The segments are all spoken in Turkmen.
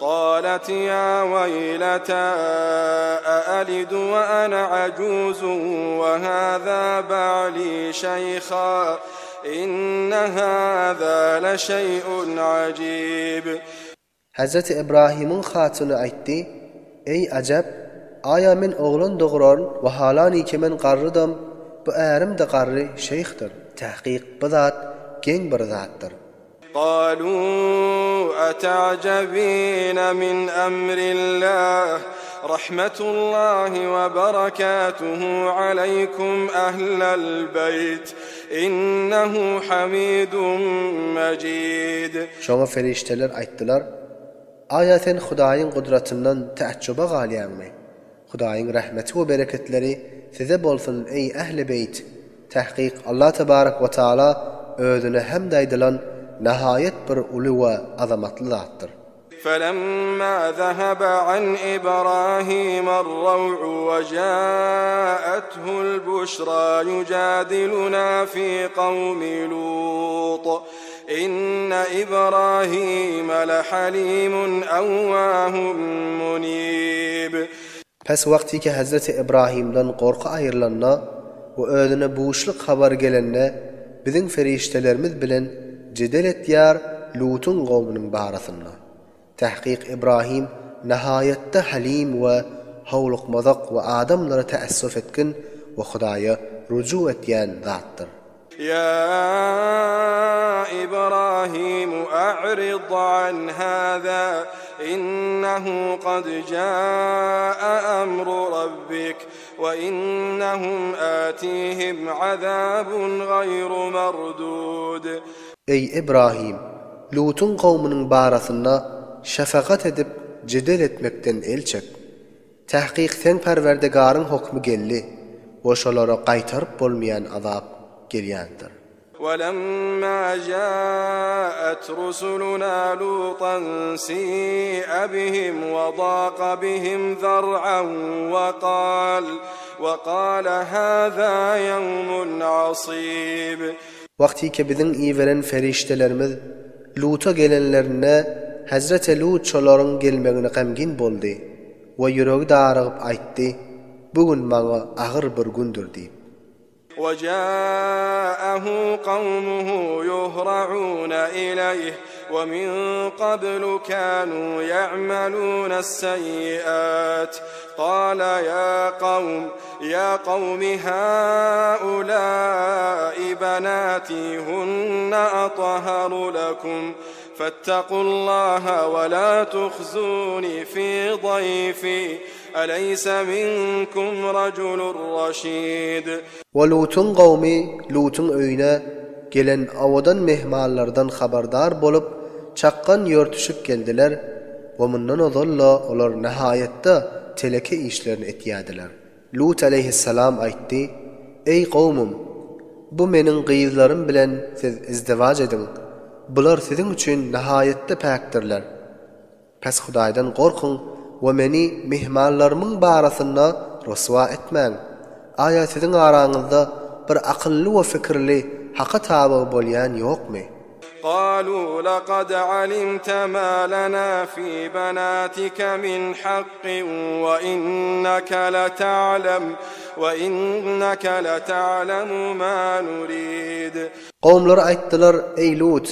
قالت يا ويلتى أألد وأنا عجوز وهذا بعلي شيخا إن هذا لشيء عجيب. Hezreti Ybrahymyň hatyny aýtdy, Eý, ajap, aýa men oglan dograryn we halaniki men garrydam, bu ärim-de garry şeýhdir. Tahkyk bu zat geň bir zatdyr. Galu ata'jabina min emrillah, rahmetullahi we berekatuhu aleýkum ehlel beýt, innehu hamidun mejid. Şoňa perişdeler aýtdylar, Aýa sen Hudaýyň gudratyndan täjjübe galýaňmy? Hudaýyň rahmeti we bereketleri size bolsun, eý, ähli beýt! Tahkyk Allah tebarek we taala özüne hemd aýdylan nahaýat bir uly we azamatly zatdyr. Felemma zehebe an Ibrahime er-raw'u we ja'ethul buşra yujadiluna fi kawmi Lut. Inne Ibrahime lehalimun ewwahun munib. Pes wagtyky hezreti Ibrahimden gorky aýrylanda we özüne buşluk habary gelende biziň ferişdelerimiz bilen jedel etýär Lutuň gowmunyň barasynda. Tahkyk Ibrahim nahaýatda halim we howlukmazak we adamlara täessuf etgin we Hudaýa ruju etýän zatdyr. Ýa Ibrahim a'rid an hâzâ, innehu kad jâe emru rabbik, we innehum âtîhim azâbun gaýru merdûd. Eý, Ibrahim! Lutuň kowmunyň barasynda şefagat edip jedel etmekden el çek. Tahkyk seň Perwerdigaryň hokmy geldi we şolara gaýtaryp bolmaýan azap gelýändir. Welemma ja'at rusuluna Lutan si'a bihim we daqa bihim zar'an we kal we kale haza ýewmun asib. Wagtyky biziň iberen perişdelerimiz Luta gelenlerinde Hezreti Lut şolaryň gelmegine gamgyn boldy. We ýüregi darygyp aýtdy, Bu gün maňa agyr bir gündür diýip. Wejâehu kawmuhu ýuhra'ûne ileýh we min kablu kânû ýa'melûnes-seýýiât. Kâle ýâ kawm, ýâ kawmi hâulâi benâtî hunne atharu lekum. Fettekullaha we la tuhzuni fi daýfi, eleyse minkum rajulun raşid. We Lutuň gowmy Lutuň öýüne gelen owadan myhmanlardan habardar bolup, çakgan ýörtüşip geldiler we mundan ozal-da olar nahaýatda teleke işlerini etýärdiler. Lut aleýhissalam aýtdy, Eý, kowmum! Bu meniň gyzlarym bilen siz izdiwaç ediň. Bular siziň üçin nahaýatda päkdirler. Pes Hudaýdan gorkuň we meni myhmanlarymyň barasynda ryswa etmäň. Aýa siziň araňyzda bir akylly we fikirli Haka tabyg bolýan ýokmy? Galu lakad alimte ma lana fi banatike min hakkin we inneke leta'lem we inneke leta'lemu ma nurid. Kowumlary aýtdylar, Eý, Lut!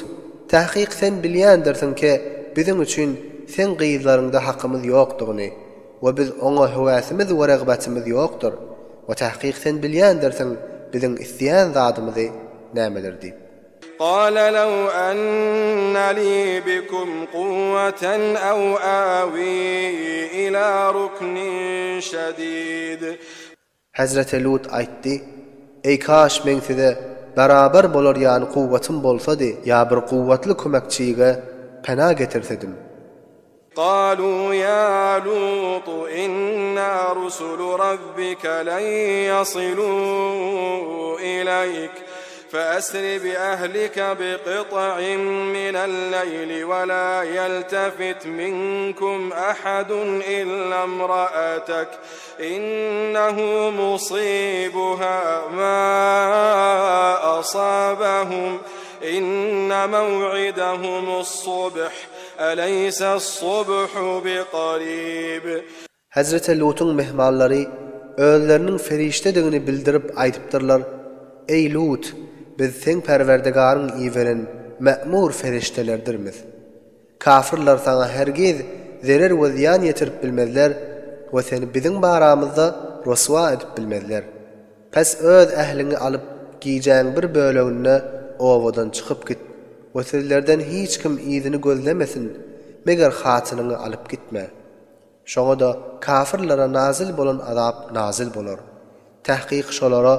Takyk sen bilýändirsiň ke, biziň üçin seň gyzlaryňda hakymyz ýokdugyny we biz oňa höwäsimiz we regbatymyz ýokdur we takyk sen bilýändirsiň biziň isleýän zadymyzy nämedir diýip. Gala law anna li bikum kuwwatan aw awi ila ruknin şedid. Hezreti Lut aýtdy, Eý kaş meň size barabar bolar ýaly kuwwatym bolsady ýa bir kuwwatly kömekçige pena getirsedim. Galu ýa Lut inna rusulu rabbike len yasilu ileýk feesri bi ehlike bi kyta'in minel leýli we la ýeltefit minkum ahadun illa imra'atek innehu musibuha ma asabahum inne mew'idehumus subh. أليس الصبح بقريب. Hezreti Lutuň myhmanlary özleriniň perişdedigini bildirip aýdypdyrlar, Eý, Lut! Biz seň Perwerdigaryň iberen mämur perişdelerdirmiz. Kafyrlar saňa hergiz zerer we zyýan ýetirip bilmezler we seni biziň baramyzda ryswa edip bilmezler. Pes öz ähliňi alyp gijäň bir böleginde obadan çykyp git we sizlerden hiç kim yzyny gözlemesin, meger hatynyňy alyp gitme. Şoňa-da kafyrlara nazyl bolan azap nazyl bolar. Tahkyk şolara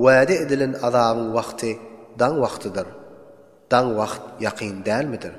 wada edilen azabyň wagty daň wagtydyr. Daň wagt ýakyn dälmidir?